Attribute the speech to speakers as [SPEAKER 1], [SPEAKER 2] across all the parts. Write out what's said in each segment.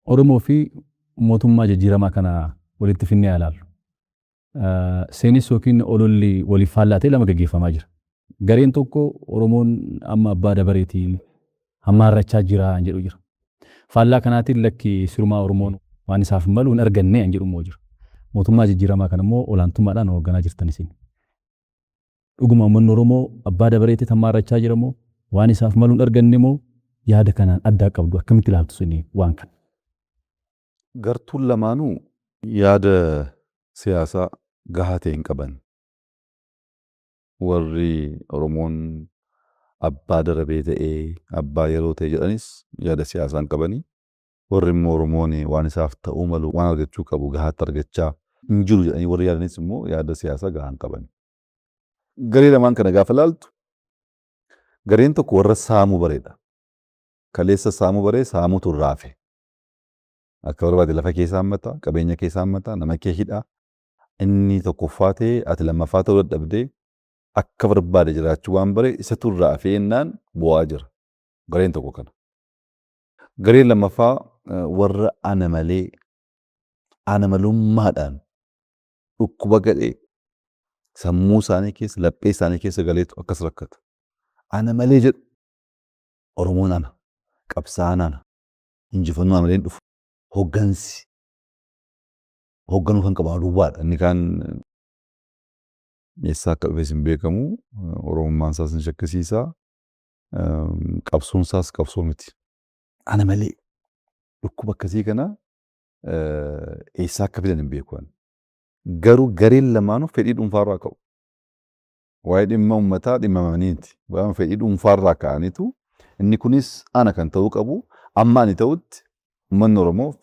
[SPEAKER 1] Oromoo fi mootummaa jijjiiramaa kana walitti finnee haa ilaallu. Seenis yookiin ololli waliif faallaa ta'e lama gaggeeffamaa jira. Gareen tokko Oromoon amma abbaa dabareetiin hammaarrachaa jira jedhu jira. Faallaa kanaatiin lakki, sirumaa Oromoon waan isaaf malu hin arganne jedhu immoo jira. Mootummaa jijjiiramaa kana immoo olaantummaadhaan hoogganaa jirtan isin. Dhuguma uummanni Oromoo abbaa dabareetti hammaarrachaa jira moo, waan isaaf malu hin arganne moo, yaada kanaan addaa qabdu, akkamitti ilaaltu isin waan kana?
[SPEAKER 2] Gartuun lamaanuu yaada siyaasaa gahaa ta'e hin qaban. Warri Oromoon abbaa darabee ta'ee, abbaa yeroo ta'e jedhanis yaada siyaasaa hin qabanii. Warri immoo Oromoon waan isaaf ta'uu malu, waan argachuu qabu gahaatti argachaa hin jiru jedhanii warri yaadanis immoo yaada siyaasaa gahaa hin qaban. Garee lamaan kana gaafa ilaaltu, gareen tokko warra saamuu bareedha. Kaleessa saamuu baree saamuutu irraa hafe. Akka barbaade lafa kee saammata, qabeenya kee saammata, nama kee hidha. Inni tokkoffaa ta'ee ati lammaffaa ta'uu dadhabdee akka barbaade jiraachuu waan bare isatu irraa hafee jennaan bu'aa jira. Gareen tokko kana. Gareen lammaffaa warra ana malee, ana malummaadhaan dhukkuba gadhee sammuu isaanii keessa, laphee isaanii keessa galeetu akkas rakkata. Ana malee jedhu. Oromoon ana, qabsaa'aan ana, injifannoo ana malee hin dhufu. Hoggansi hogganuu kan qabu duwwaadha. Inni kaan eessaa akka dhufes hin beekamu. Oromummaan isaas ni shakkisiisa. Qabsoon isaas qabsoo miti. Ana malee dhukkuba akkasii kana eessaa akka fidan hin beeku. Garuu gareen lamaanuu fedhii dhuunfaarraa ka'u. Waa'ee dhimma uummataa dhimmamaniiti. Waa'ee fedhii dhuunfaarraa ka'aniitu inni kunis ana kan ta'uu qabu, amma ani ta'utti uummanni Oromoo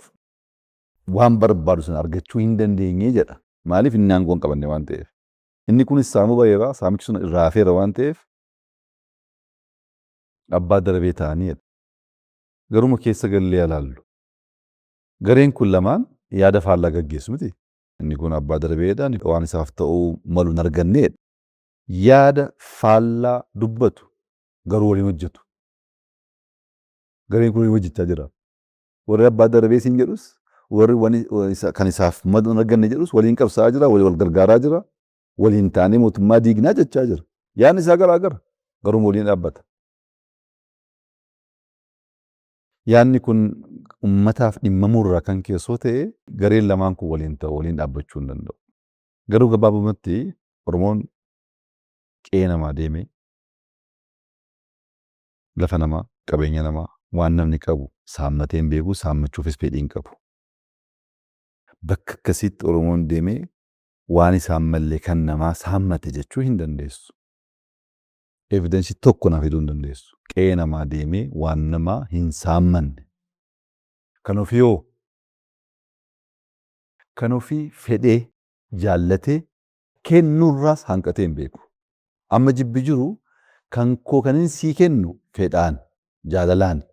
[SPEAKER 2] waan barbaadu sana argachuu hin dandeenye jedha. Maaliif? Inni aangoo hin qabanne waan ta'eef. Inni kunis saamuu bareera, saamichi sun irraa hafeera waan ta'eef abbaa darabee ta'anii jedha. Garuma keessa gallee ilaallu. Gareen kun lamaan yaada faallaa gaggeessu miti. Inni kun abbaa darbeedha, waan isaaf ta'uu malu hin arganneedha. Yaada faallaa dubbatu, garuu waliin hojjetu. Gareen kun waliin hojjechaa jira. Warri abbaa darbee siin jedhus, warri kan isaaf malu hin arganne jedhus waliin qabsaa'aa jira, waliin wal gargaaraa jira, waliin taanee mootummaa diignaa jechaa jira. Yaadni isaa garaa gara, garuu waliin dhaabbata. Yaadni kun ummataaf dhimmamuu irraa kan keessoo ta'e, gareen lamaan kun waliin ta'u, waliin dhaabbachuu hin danda'u. Garuu gabaabumatti Oromoon qe'ee namaa deemee lafa namaa, qabeenya namaa, waan namni qabu saammatee hin beeku, saammachuufis fedhii hin qabu. Bakka akkasiitti Oromoon deemee waan isaan mallee kan namaa saammate jechuu hin dandeessu. Evidence tokko naa fiduu hin dandeessu. Qe'ee namaa deemee waan namaa hin saammanne. Kan ofii hoo? Kan ofii fedhee jaallatee kennuurraas hanqatee hin beeku. Amma jibbi jiru kan koo kanin sii kennu fedhaan, jaalalaan.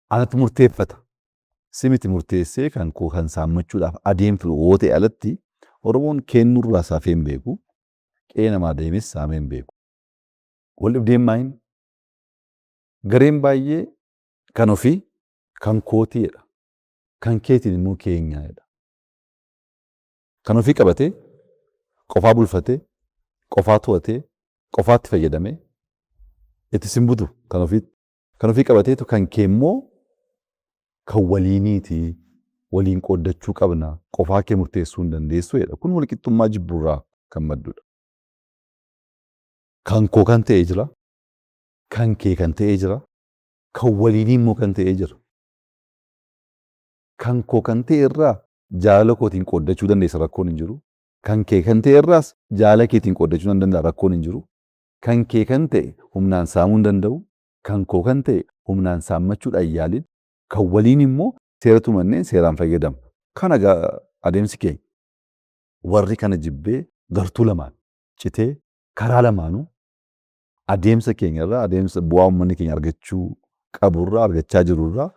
[SPEAKER 2] Anatu murteeffata. Si miti murteessee kan koo kan saammachuudhaaf adeemtu yoo ta'e alatti Oromoon kennuurraas hafee hin beeku. Qe'ee namaa deemes saamee hin beeku. Wal dhibdeen maayin? Gareen baay'ee kan ofii kan kootii jedha. Kan keetiin immoo keenyaa jedha. Kan ofii qabatee, qofaa bulfatee, qofaa to'atee, qofaatti fayyadamee itti sin butu kan ofii. Kan ofii qabateetu kan kee immoo kan waliiniiti, waliin qooddachuu qabna, qofaa kee murteessuu hin dandeessu jedha. Kun walqixxummaa jibbuurraa kan maddudha. Kan koo kan ta'e jira, kan kee kan ta'e jira, kan waliinii immoo kan ta'e jira. Kan koo kan ta'e irraa jaalala kootiin qooddachuu dandeessa, rakkoon hin jiru. Kan kee kan ta'e irraas jaalala keetiin qooddachuu nan danda'a, rakkoon hin jiru. Kan kee kan ta'e humnaan saamuu hin danda'u. Kan koo kan ta'e humnaan saammachuudhaan yaalin. Kan waliin immoo seera tumannee seeraan fayyadamna. Kana adeemsi keenya. Warri kana jibbee gartuu lamaan citee karaa lamaanuu adeemsa keenya irraa, adeemsa bu'aa uummanni keenya argachuu qaburraa, argachaa jirurraa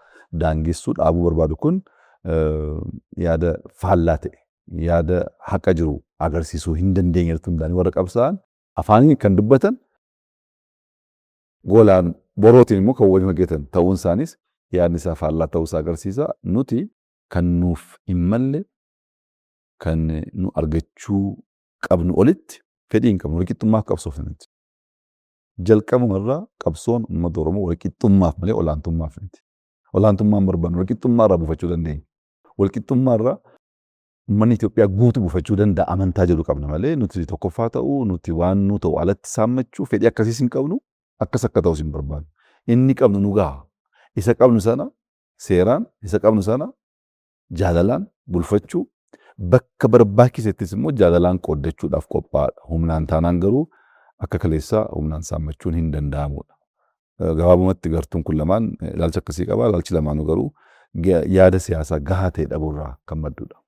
[SPEAKER 2] daangessuu dhaabuu barbaadu kun yaada faallaa ta'e, yaada haqa jiru agarsiisuu hin dandeenye irratti hundaa'anii warra qabsaa'an afaaniin kan dubbatan. Golaan borootiin immoo kan waliin hojjetan ta'uun isaanis yaadni isaa faallaa ta'uu isaa agarsiisa. Nuti kan nuuf hin malle, kan nu argachuu qabnu olitti fedhii hin qabnu. Walqixxummaaf qabsoofna nuti. Jalqabumarraa qabsoon uummata Oromoo walqixxummaaf malee olaantummaaf miti. Olaantummaa hin barbaannu. Walqixxummaa irraa buufachuu dandeenya. Walqixxummaa irraa uummanni Itoophiyaa guutuu buufachuu danda'a amantaa jedhu qabna malee nuti tokkoffaa ta'uu, nuti waan nu ta'u alatti saammachuu fedhii akkasiis hin qabnu, akkas akka ta'us hin barbaannu. Inni qabnu nu gaha. Isa qabnu sana seeraan, isa qabnu sana jaalalaan bulfachuu, bakka barbaachisettis immoo jaalalaan qooddachuudhaaf qophaa'aadha. Humnaan taanaan garuu akka kaleessaa humnaan saammachuun hin danda'amudha. Gabaabumatti gartuun kun lamaan ilaalcha akkasii qaba. Ilaalchi lamaanuu garuu yaada siyaasaa gahaa ta'e dhabuurraa kan maddudha.